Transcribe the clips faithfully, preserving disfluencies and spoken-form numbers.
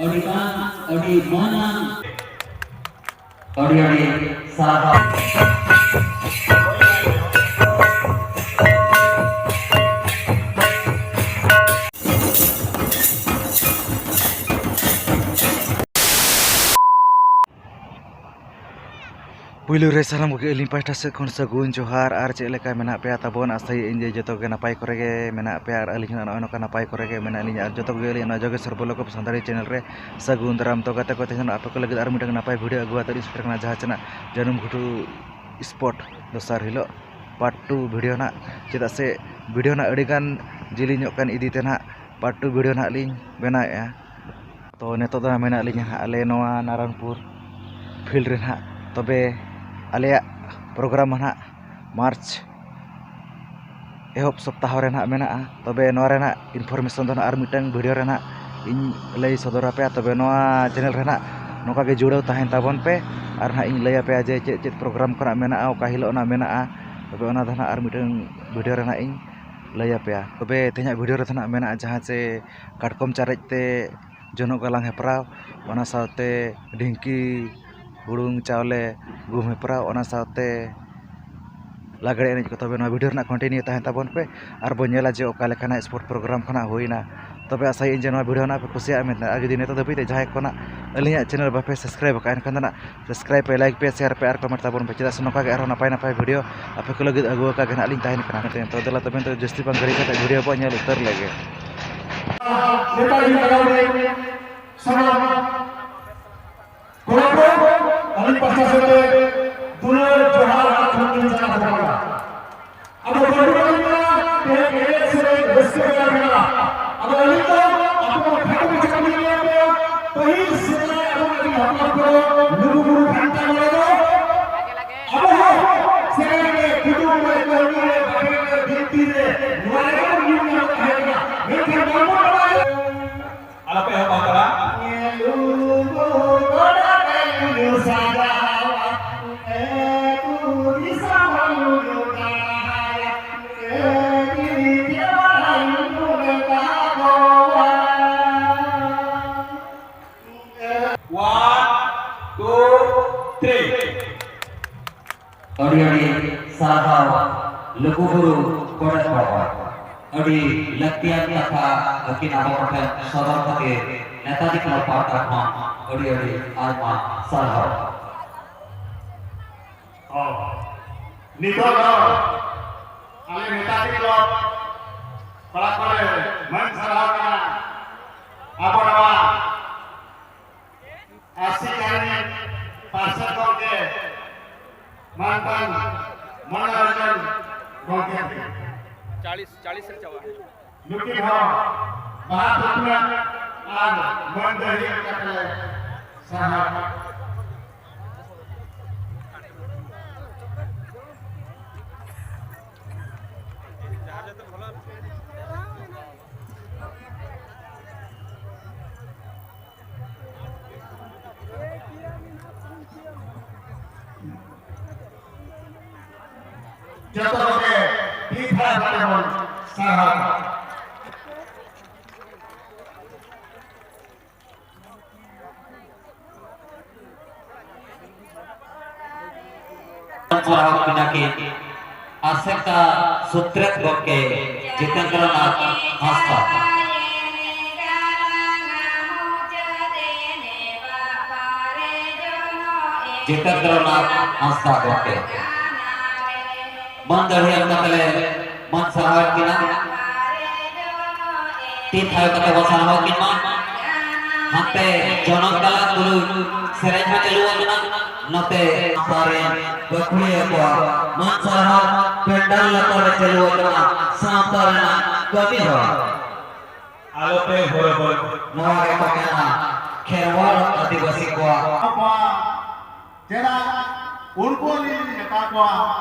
ᱟᱹᱰᱤ ᱢᱟᱱ, ᱟᱹᱰᱤ ᱢᱟᱱᱟᱱ, ᱟᱹᱰᱤ ᱟᱹᱰᱤ ᱥᱟᱨᱦᱟᱣ᱾ ᱯᱩᱭᱞᱩ ᱨᱮ ᱥᱟᱱᱟᱢ ᱠᱚᱜᱮ ᱟᱹᱞᱤᱧ ᱯᱟᱦᱴᱟ ᱥᱮᱫ ᱠᱷᱚᱱ ᱥᱟᱹᱜᱩᱱ ᱡᱚᱦᱟᱨ᱾ ᱟᱨ ᱪᱮᱫ ᱞᱮᱠᱟ ᱢᱮᱱᱟᱜ ᱯᱮᱭᱟ ᱛᱟᱵᱚᱱ? ᱟᱥᱟᱭᱟᱹᱧ ᱡᱮ ᱡᱚᱛᱚ ᱜᱮ ᱱᱟᱯᱟᱭ ᱠᱚᱨᱮ ᱜᱮ ᱢᱮᱱᱟᱜ ᱯᱮᱭᱟ, ᱟᱨ ᱟᱹᱞᱤᱧ ᱦᱚᱸ ᱱᱚᱜᱼᱚᱭ ᱱᱚᱝᱠᱟ ᱱᱟᱯᱟᱭ ᱠᱚᱨᱮ ᱜᱮ ᱢᱮᱱᱟᱜ ᱞᱤᱧᱟ᱾ ᱟᱨ ᱡᱚᱛᱚ ᱠᱚᱜᱮ ᱟᱹᱞᱤᱧ ᱱᱚᱣᱟ ᱡᱳᱜᱮᱥᱣᱚᱨ ᱵᱚᱞᱞᱚᱠᱚᱯ ᱥᱟᱱᱛᱟᱲᱤ ᱪᱮᱱᱮᱞ ᱨᱮ ᱥᱟᱹᱜᱩᱱ ᱫᱟᱨᱟᱢ᱾ ᱛᱚ ᱜᱟᱛᱮ ᱠᱚ, ᱛᱮᱦᱮᱧ ᱫᱚ ᱟᱯᱮ ᱠᱚ ᱞᱟᱹᱜᱤᱫ ᱟᱨ ᱢᱤᱫᱴᱟᱝ ᱱᱟᱯᱟᱭ ᱵᱷᱤᱰᱤᱭᱳ ᱟᱹᱜᱩ ᱠᱟᱛᱮ ᱞᱤᱧ ᱥᱮᱴᱮᱨ ᱠᱟᱱᱟ, ᱡᱟᱦᱟᱸ ᱪᱮ ᱱᱟᱜ ᱡᱟᱹᱱᱩᱢ ᱜᱷᱩᱴᱩ ᱥᱯᱚᱴ ᱫᱚᱥᱟᱨ ᱦᱤᱞᱳᱜ ᱯᱟᱨᱴ ᱴᱩ ᱵᱷᱤᱰᱤᱭᱳ ᱱᱟᱜ, ᱪᱮᱫᱟᱜ ᱥᱮ ᱵᱷᱤᱰᱤᱭᱳ ᱱᱟᱜ ᱟᱹᱰᱤᱜᱟᱱ ᱡᱮᱞᱮᱧᱚᱜ ᱠᱟᱱ ᱤᱫᱤ ᱛᱮ ᱱᱟᱜ ᱯᱟᱨᱴ ᱴᱩ ᱵᱷᱤᱰᱤᱭᱳ ᱱᱟᱜ ᱞᱤᱧ ᱵᱮᱱᱟᱣᱮᱫᱼᱟ᱾ ᱛᱚ ᱱᱤᱛᱚᱜ ᱫᱚ ᱢᱮᱱᱟᱜ ᱞᱤᱧᱟ ᱦᱟᱸᱜ ᱟᱞᱮ ᱱᱚᱣᱟ ᱱᱟᱨᱟᱱᱯᱩᱨ ᱯᱷᱤᱞᱰ ᱨᱮ ᱱᱟᱦᱟᱜ᱾ ᱛᱚᱵᱮ ᱟᱞᱮᱭᱟᱜ ᱯᱨᱳᱜᱨᱟᱢ ᱢᱟ ᱱᱟᱦᱟᱜ ᱢᱟᱨᱪ ᱮᱦᱚᱵ ᱥᱚᱯᱛᱟᱦᱚ ᱨᱮ ᱱᱟᱦᱟᱜ ᱢᱮᱱᱟᱜᱼᱟ᱾ ᱛᱚᱵᱮ ᱱᱚᱣᱟ ᱨᱮᱱᱟᱜ ᱤᱱᱯᱷᱚᱨᱢᱮᱥᱚᱱ ᱫᱚ ᱱᱟᱦᱟᱜ ᱟᱨ ᱢᱤᱫᱴᱟᱝ ᱵᱷᱤᱰᱤᱭᱳ ᱨᱮ ᱱᱟᱦᱟᱜ ᱤᱧ ᱞᱟᱹᱭ ᱥᱚᱫᱚᱨ ᱟᱯᱮᱭᱟ᱾ ᱛᱚᱵᱮ ᱱᱚᱣᱟ ᱪᱮᱱᱮᱞ ᱨᱮ ᱱᱟᱦᱟᱜ ᱱᱚᱝᱠᱟ ᱜᱮ ᱡᱩᱲᱟᱹᱣ ᱛᱟᱦᱮᱱ ᱛᱟᱵᱚᱱ ᱯᱮ, ᱟᱨ ᱱᱟᱦᱟᱜ ᱤᱧ ᱞᱟᱹᱭ ᱟᱯᱮᱭᱟ ᱡᱮ ᱪᱮᱫ ᱪᱮᱫ ᱯᱨᱳᱜᱨᱟᱢ ᱠᱚ ᱱᱟᱦᱟᱜ ᱢᱮᱱᱟᱜᱼᱟ, ᱚᱠᱟ ᱦᱤᱞᱳᱜ ᱱᱟᱦᱟᱜ ᱢᱮᱱᱟᱜᱼᱟ᱾ ᱛᱚᱵᱮ ᱚᱱᱟ ᱫᱚ ᱱᱟᱦᱟᱜ ᱟᱨ ᱢᱤᱫᱴᱟᱝ ᱵᱷᱤᱰᱤᱭᱳ ᱨᱮ ᱱᱟᱦᱟᱜ ᱤᱧ ᱞᱟᱹᱭ ᱟᱯᱮᱭᱟ᱾ ᱛᱚᱵᱮ ᱛᱮᱦᱮᱧᱟᱜ ᱵᱷᱤᱰᱤᱭᱳ ᱨᱮᱫᱚ ᱱᱟᱦᱟᱜ ᱢᱮᱱᱟᱜᱼᱟ ᱡᱟᱦᱟᱸ ᱪᱮ ᱠᱟᱴᱠᱚᱢ ᱪᱟᱨᱮᱡ ᱛᱮ ᱡᱚᱱᱚᱜ ᱜᱟᱞᱟᱝ ᱦᱮᱯᱨᱟᱣ, ᱚᱱᱟ ᱥᱟᱶᱛᱮ ᱰᱷᱤᱝᱠᱤ, ᱦᱩᱲᱩᱝ ᱪᱟᱣᱞᱮ ᱜᱩᱢ ᱦᱮᱯᱨᱟᱣ, ᱚᱱᱟ ᱥᱟᱶᱛᱮ ᱞᱟᱜᱽᱲᱮ ᱮᱱᱮᱡ ᱠᱚ᱾ ᱛᱚᱵᱮ ᱱᱚᱣᱟ ᱵᱷᱤᱰᱤᱭᱳ ᱨᱮᱱᱟᱜ ᱠᱚᱱᱴᱤᱱᱤᱭᱩ ᱛᱟᱦᱮᱱ ᱛᱟᱵᱚᱱ ᱯᱮ, ᱟᱨ ᱵᱚᱱ ᱧᱮᱞᱟ ᱡᱮ ᱚᱠᱟ ᱞᱮᱠᱟᱱᱟᱜ ᱥᱯᱳᱨᱴ ᱯᱨᱳᱜᱨᱟᱢ ᱠᱷᱚᱱᱟᱜ ᱦᱩᱭᱱᱟ᱾ ᱛᱚᱵᱮ ᱟᱥᱟᱭᱟᱹᱧ ᱡᱮ ᱱᱚᱣᱟ ᱵᱷᱤᱰᱤᱭᱳ ᱱᱟᱜ ᱯᱮ ᱠᱩᱥᱤᱭᱟᱜᱼᱟ ᱢᱮᱱᱛᱮ᱾ ᱟᱨ ᱡᱩᱫᱤ ᱱᱤᱛᱚᱜ ᱫᱷᱟᱹᱵᱤᱡ ᱛᱮ ᱡᱟᱦᱟᱸᱭ ᱠᱚ ᱱᱟᱜ ᱟᱹᱞᱤᱧᱟᱜ ᱪᱮᱱᱮᱞ ᱵᱟᱯᱮ ᱥᱟᱵᱥᱠᱨᱟᱭᱤᱵ ᱟᱠᱟᱫᱼᱟ, ᱮᱱᱠᱷᱟᱱ ᱫᱚ ᱱᱟᱜ ᱥᱟᱵᱥᱠᱨᱟᱭᱤᱵ ᱯᱮ, ᱞᱟᱭᱤᱠ ᱯᱮ, ᱥᱮᱭᱟᱨ ᱯᱮ ᱟᱨ ᱠᱚᱢᱮᱱᱴ ᱛᱟᱵᱚᱱ ᱯᱮ, ᱪᱮᱫᱟᱜ ᱥᱮ ᱱᱚᱝᱠᱟ ᱜᱮ ᱟᱨᱦᱚᱸ ᱱᱟᱯᱟᱭ ᱱᱟᱯᱟᱭ ᱵᱷᱤᱰᱤᱭᱳ ᱟᱯᱮ ᱠᱚ ᱞᱟᱹᱜᱤᱫ ᱟᱹᱜᱩ ᱟᱠᱟ ᱜᱮ ᱱᱟᱜ ᱞᱤᱧ ᱛᱟᱦᱮᱱ ᱠᱟᱱᱟ᱾ ᱛᱚ ᱫᱮᱞᱟ ᱛᱚᱵᱮ ᱱᱤᱛᱚᱜ ᱡᱟᱹᱥᱛᱤ ᱵᱟᱝ ᱜᱷᱟᱹᱲᱤ ᱠᱟᱛᱮ ᱵᱷᱤᱰᱤᱭᱳ ᱵᱚᱱ ᱧᱮᱞ ᱩᱛᱟᱹᱨ ᱞᱮᱜᱮ᱾ ᱱᱮᱛᱟᱡᱤ ᱛᱟᱲᱟᱢ ᱨᱮ ᱥᱟᱱᱟᱢ ᱠᱚᱲᱟ ᱠᱚ ᱟᱹᱞᱤᱧ ᱯᱟᱥᱴᱟ ᱥᱮᱫ ᱛᱮ ᱫᱩᱞᱟᱹᱲ ᱡᱚᱦᱟᱨ ᱟᱨ ᱛᱷᱩᱢ ᱞᱤᱧ ᱪᱟᱞ ᱟᱠᱚ ᱠᱟᱱᱟ᱾ ᱟᱫᱚ ᱵᱟᱹᱵᱩ ᱛᱟᱹᱞᱤᱧ ᱢᱟ ᱛᱮᱦᱮᱧ ᱮᱱᱮᱡ ᱥᱮᱨᱮᱧ ᱨᱟᱹᱥᱠᱟᱹ ᱢᱮᱱᱟᱜ ᱢᱮᱱᱟᱜᱼᱟ᱾ ᱟᱫᱚ ᱟᱹᱞᱤᱧ ᱫᱚ ᱟᱯᱮ ᱠᱚ ᱠᱷᱟᱴᱚ ᱢᱟᱪᱷᱟ ᱛᱮᱞᱤᱧ ᱞᱟᱹᱭ ᱟᱯᱮᱭᱟ, ᱯᱟᱹᱦᱤᱞ ᱥᱮᱫᱟᱭ ᱟᱵᱚ ᱟᱹᱜᱤᱞ ᱦᱟᱯᱲᱟᱢ ᱠᱚ ᱞᱩᱜᱩ ᱵᱩᱨᱩ ᱜᱷᱟᱱᱴᱟ ᱢᱚᱬᱮ ᱫᱚ ᱟᱵᱚ ᱦᱚᱸ ᱥᱮᱨᱮᱧ ᱨᱮ, ᱠᱩᱫᱩᱢ ᱨᱮ, ᱠᱟᱹᱦᱱᱤ ᱨᱮ, ᱵᱟᱠᱷᱮᱬ ᱨᱮ, ᱵᱤᱱᱛᱤ ᱨᱮ, ᱱᱚᱣᱟ ᱨᱮ ᱵᱚᱱ ᱧᱩᱢ ᱧᱟᱢ ᱛᱟᱦᱮᱸ ᱠᱟᱱᱟ᱾ ᱢᱮᱱᱠᱷᱟᱱ ᱵᱟᱝᱵᱚᱱ ᱵᱟᱲᱟᱭᱟ᱾ ᱟᱞᱚᱯᱮ ᱮᱦᱚᱵ ᱦᱟᱛᱟᱲᱟ᱾ ᱞᱩᱜᱩᱵᱩᱨᱩ ᱠᱚᱲᱮ ᱵᱟᱵᱟ, ᱟᱹᱰᱤ ᱞᱟᱹᱠᱛᱤᱭᱟᱱ ᱠᱟᱛᱷᱟ ᱟᱹᱠᱤᱱ ᱟᱵᱚ ᱠᱚᱴᱷᱮᱱ ᱥᱚᱫᱚᱨ ᱠᱷᱟᱹᱛᱤᱨ ᱱᱮᱛᱟᱡᱤ ᱠᱞᱟᱵᱽ ᱯᱟᱦᱴᱟ ᱠᱷᱚᱱ ᱟᱹᱰᱤ ᱟᱹᱰᱤ ᱟᱭᱢᱟ ᱥᱟᱨᱦᱟᱣ᱾ ᱦᱚᱸ᱾ ᱱᱤᱛᱚᱜ ᱫᱚ ᱟᱞᱮ ᱱᱮᱛᱟᱡᱤ ᱠᱞᱟᱵᱽ ᱯᱟᱲᱟ ᱠᱚᱨᱮ ᱢᱟᱹᱱ ᱥᱟᱨᱦᱟᱣ ᱠᱟᱱᱟ ᱟᱵᱚ ᱱᱚᱣᱟ ᱟᱥᱤ ᱠᱟᱹᱨᱤ ᱯᱟᱨᱥᱮᱛ ᱜᱚᱢᱠᱮ ᱢᱟᱱᱛᱟᱱ ᱢᱚᱱᱳᱨᱚᱧᱡᱚᱱ ᱜᱚᱢᱠᱮ᱾ ᱪᱟᱞᱤᱥ, ᱪᱟᱞᱤᱥ ᱨᱮ ᱪᱟᱵᱟ᱾ ᱱᱩᱠᱤᱱ ᱦᱚᱸ ᱵᱟᱦᱟ ᱛᱷᱩᱯᱱᱟᱜ ᱟᱨ ᱢᱟᱹᱱ ᱫᱟᱹᱦᱲᱤ ᱠᱟᱛᱮ ᱞᱮ ᱥᱟᱨᱦᱟᱣ᱾ ᱡᱚᱛᱚ ᱠᱚᱜᱮ ᱢᱤᱫ ᱫᱷᱟᱣ ᱠᱟᱛᱮ ᱵᱚᱱ ᱥᱟᱨᱦᱟᱣ᱾ ᱯᱟᱲᱦᱟᱣ ᱠᱤᱱᱟ ᱠᱤᱱ ᱟᱥᱮᱠᱟ ᱥᱩᱛᱨᱮᱛ ᱜᱚᱢᱠᱮ ᱡᱤᱛᱮᱱᱫᱨᱚᱱᱟᱛᱷ ᱦᱟᱸᱥᱫᱟ᱾ ᱡᱤᱛᱮᱱᱫᱨᱚᱱᱟᱛᱷ ᱦᱟᱸᱥᱫᱟ ᱜᱚᱢᱠᱮ᱾ ᱢᱟᱹᱱ ᱫᱟᱹᱲᱦᱤ ᱮᱢ ᱠᱟᱛᱮ ᱞᱮ ᱢᱟᱹᱱ ᱥᱟᱨᱦᱟᱣᱮᱫ ᱠᱤᱱᱟ᱾ ᱛᱤ ᱛᱷᱟᱭᱚ ᱠᱟᱛᱮ ᱵᱚ ᱥᱟᱨᱦᱟᱣ ᱠᱤᱱ ᱢᱟ᱾ ᱦᱟᱱᱛᱮ ᱡᱚᱱᱚᱠ ᱜᱟᱞᱟᱝ ᱛᱩᱞᱩᱡ ᱥᱮᱨᱮᱧ ᱦᱚᱸ ᱪᱟᱹᱞᱩ ᱟᱠᱟᱱᱟ᱾ ᱱᱚᱛᱮ ᱥᱟᱶᱛᱟ ᱨᱮᱱ ᱜᱟᱹᱠᱷᱩᱲᱤᱭᱟᱹ ᱠᱚᱣᱟᱜ ᱢᱟᱹᱱ ᱥᱟᱨᱦᱟᱣ ᱯᱮᱱᱰᱟᱞ ᱞᱟᱛᱟᱨ ᱨᱮ ᱪᱟᱹᱞᱩ ᱟᱠᱟᱱᱟ ᱥᱟᱶᱛᱟ ᱨᱮᱱᱟᱜ ᱠᱟᱹᱢᱤ ᱦᱚᱨᱟ᱾ ᱟᱞᱚᱯᱮ ᱦᱚᱨᱚᱵᱚᱨᱚ᱾ ᱱᱚᱣᱟ ᱜᱮᱠᱚ ᱢᱮᱱᱟ ᱠᱷᱮᱨᱣᱟᱲ ᱟᱹᱫᱤᱵᱟᱹᱥᱤ ᱠᱚᱣᱟᱜ᱾ ᱪᱮᱫᱟᱜ ᱩᱱᱠᱩ ᱟᱹᱞᱤᱧ ᱞᱤᱧ ᱢᱮᱛᱟ ᱠᱚᱣᱟ,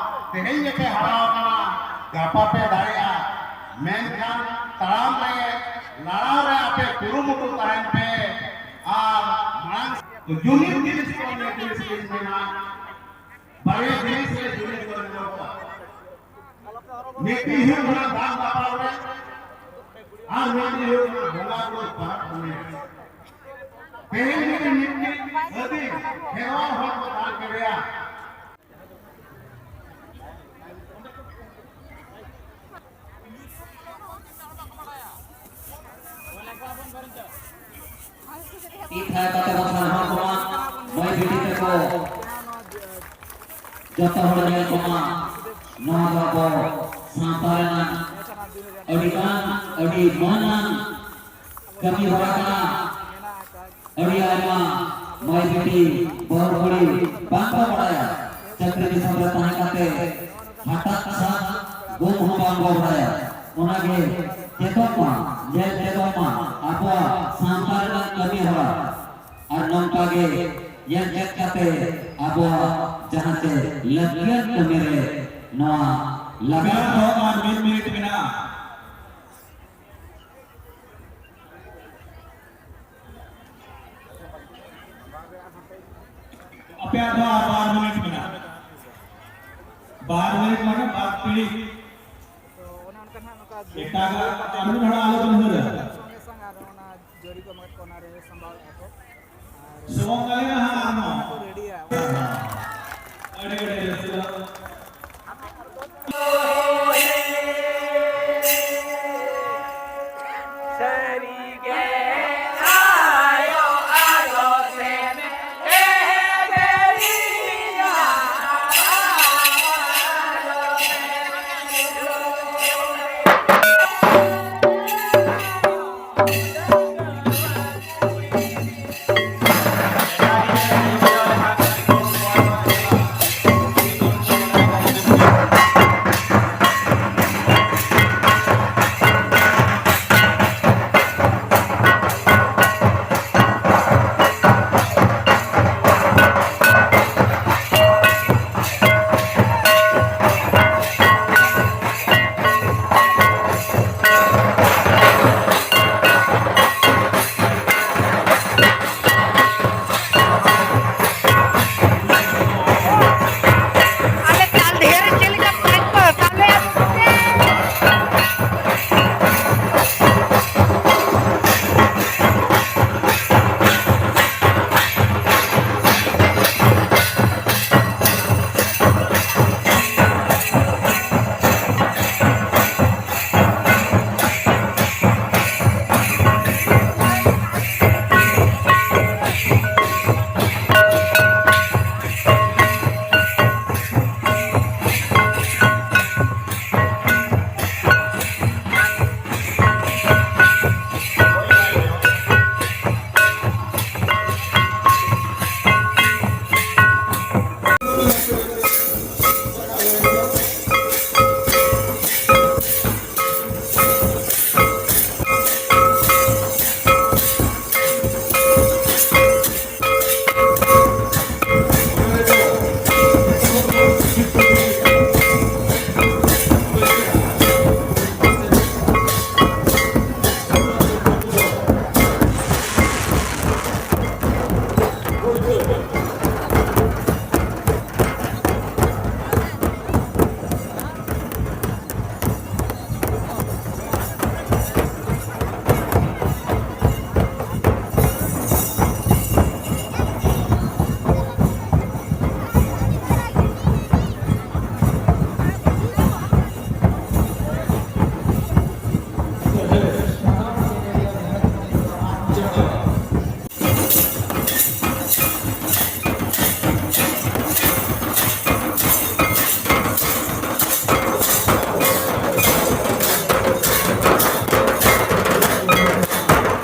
ᱛᱮᱦᱮᱧ ᱜᱮᱯᱮ ᱦᱟᱨᱟ ᱟᱠᱟᱱᱟ, ᱜᱟᱯᱟ ᱯᱮ ᱫᱟᱲᱮᱭᱟᱜᱼᱟ, ᱢᱮᱱᱠᱷᱟᱱ ᱛᱟᱲᱟᱢ ᱨᱮ, ᱞᱟᱲᱟᱣ ᱨᱮ ᱟᱯᱮ ᱠᱩᱨᱩᱢᱩᱴᱩ ᱛᱟᱦᱮᱱ ᱯᱮ᱾ ᱟᱨ ᱢᱟᱲᱟᱝ ᱡᱩᱢᱤᱫ ᱡᱤᱱᱤᱥ ᱠᱚ ᱱᱤᱭᱟᱹ ᱡᱤᱱᱤᱥ ᱞᱤᱧ ᱢᱮᱱᱟ, ᱵᱟᱨᱭᱟ ᱡᱤᱱᱤᱥ ᱨᱮ ᱡᱩᱢᱤᱫ ᱫᱚ ᱧᱮᱞᱚᱜᱼᱟ᱾ ᱢᱤᱫᱴᱤᱡ ᱦᱩᱭᱩᱜ ᱠᱟᱱᱟ ᱫᱟᱜ ᱫᱟᱯᱟᱞ ᱨᱮ, ᱟᱨ ᱢᱤᱫᱴᱤᱡ ᱦᱩᱭᱩᱜ ᱠᱟᱱᱟ ᱵᱚᱸᱜᱟ ᱵᱩᱨᱩ ᱯᱟᱨᱟᱵᱽ ᱯᱩᱱᱟᱹᱭ ᱨᱮ᱾ ᱛᱮᱦᱮᱧ ᱡᱩᱫᱤ ᱢᱤᱫᱴᱤᱡ ᱟᱹᱫᱤᱢ ᱠᱷᱮᱨᱣᱟᱲ ᱦᱚᱲ ᱠᱚ ᱫᱟᱱ ᱠᱮᱫᱮᱭᱟ, ᱛᱤ ᱛᱷᱟᱭᱚ ᱠᱟᱛᱮ ᱵᱚᱱ ᱥᱟᱨᱦᱟᱣ ᱠᱚᱢᱟ, ᱢᱟᱹᱭ ᱵᱤᱴᱤ ᱛᱟᱠᱚ ᱡᱚᱛᱚ ᱦᱚᱲ ᱧᱮᱞ ᱠᱚᱢᱟ᱾ ᱱᱚᱣᱟ ᱫᱚ ᱟᱵᱚ ᱥᱟᱶᱛᱟ ᱨᱮᱱᱟᱜ ᱟᱹᱰᱤ ᱜᱟᱱ, ᱟᱹᱰᱤ ᱢᱟᱹᱱ ᱟᱱ ᱠᱟᱹᱢᱤ ᱦᱚᱨᱟ ᱠᱟᱱᱟ᱾ ᱟᱹᱰᱤ ᱟᱭᱢᱟ ᱢᱟᱹᱭ ᱵᱤᱴᱤ, ᱵᱟᱹᱦᱩ ᱠᱩᱲᱤ ᱵᱟᱝ ᱠᱚ ᱵᱟᱲᱟᱭᱟ, ᱪᱟᱹᱠᱨᱤ ᱫᱤᱥᱚᱢ ᱨᱮ ᱛᱟᱦᱮᱸ ᱠᱟᱛᱮ ᱦᱟᱴᱟᱜ ᱥᱟᱵ ᱜᱩᱢ ᱦᱚᱸ ᱵᱟᱝ ᱵᱚ ᱵᱟᱲᱟᱭᱟ᱾ ᱚᱱᱟᱜᱮ ᱪᱮᱫᱚᱜ ᱢᱟ, ᱧᱮᱞ ᱪᱮᱫᱚᱜ ᱢᱟ, ᱟᱵᱚᱣᱟᱜ ᱥᱟᱶᱛᱟ ᱨᱮᱱᱟᱜ ᱠᱟᱹᱢᱤ ᱦᱚᱨᱟ᱾ ᱟᱨ ᱱᱚᱝᱠᱟ ᱜᱮ ᱧᱮᱞ ᱪᱮᱫ ᱠᱟᱛᱮ ᱟᱵᱚᱣᱟᱜ ᱡᱟᱦᱟᱸ ᱪᱮ ᱞᱟᱹᱠᱛᱤᱭᱟᱱ ᱠᱟᱹᱢᱤ ᱨᱮ ᱱᱚᱣᱟ ᱞᱟᱜᱟᱣ ᱫᱚᱦᱚ ᱟᱨ ᱢᱤᱫ ᱢᱤᱱᱤᱴ ᱢᱮᱱᱟᱜᱼᱟ᱾ ᱟᱯᱮᱭᱟᱜ ᱫᱚ ᱟᱨ ᱵᱟᱨ ᱢᱤᱱᱤᱴ ᱢᱮᱱᱟᱜᱼᱟ᱾ ᱵᱟᱨ ᱢᱤᱱᱤᱴ ᱢᱟᱱᱮ ᱵᱟᱨ ᱴᱤᱲᱤᱡ᱾ ᱛᱚ ᱚᱱᱮ ᱚᱱᱠᱟ ᱱᱟᱦᱟᱜ ᱱᱚᱝᱠᱟ ᱮᱴᱟᱜᱟᱜ ᱟᱨ ᱢᱤᱫ ᱦᱚᱲ ᱟᱞᱚ ᱵᱤᱱ ᱦᱟᱹᱨᱟ᱾ ᱥᱚᱸᱜᱮ ᱥᱚᱝ ᱟᱨ ᱚᱱᱟ ᱡᱟᱹᱨᱤ ᱠᱚ ᱮᱢᱟᱜ ᱠᱚ, ᱚᱱᱟ ᱨᱮ ᱥᱟᱢᱵᱟᱣᱮᱫᱼᱟ ᱠᱚ᱾ ᱟᱨ ᱥᱚᱝ ᱠᱟᱞᱮ ᱱᱟᱦᱟᱜ ᱟᱨ ᱚᱱᱟ ᱠᱚ ᱨᱮᱰᱤᱭᱟ᱾ ᱟᱹᱰᱤ ᱟᱹᱰᱤ ᱨᱟᱹᱥᱠᱟᱹ᱾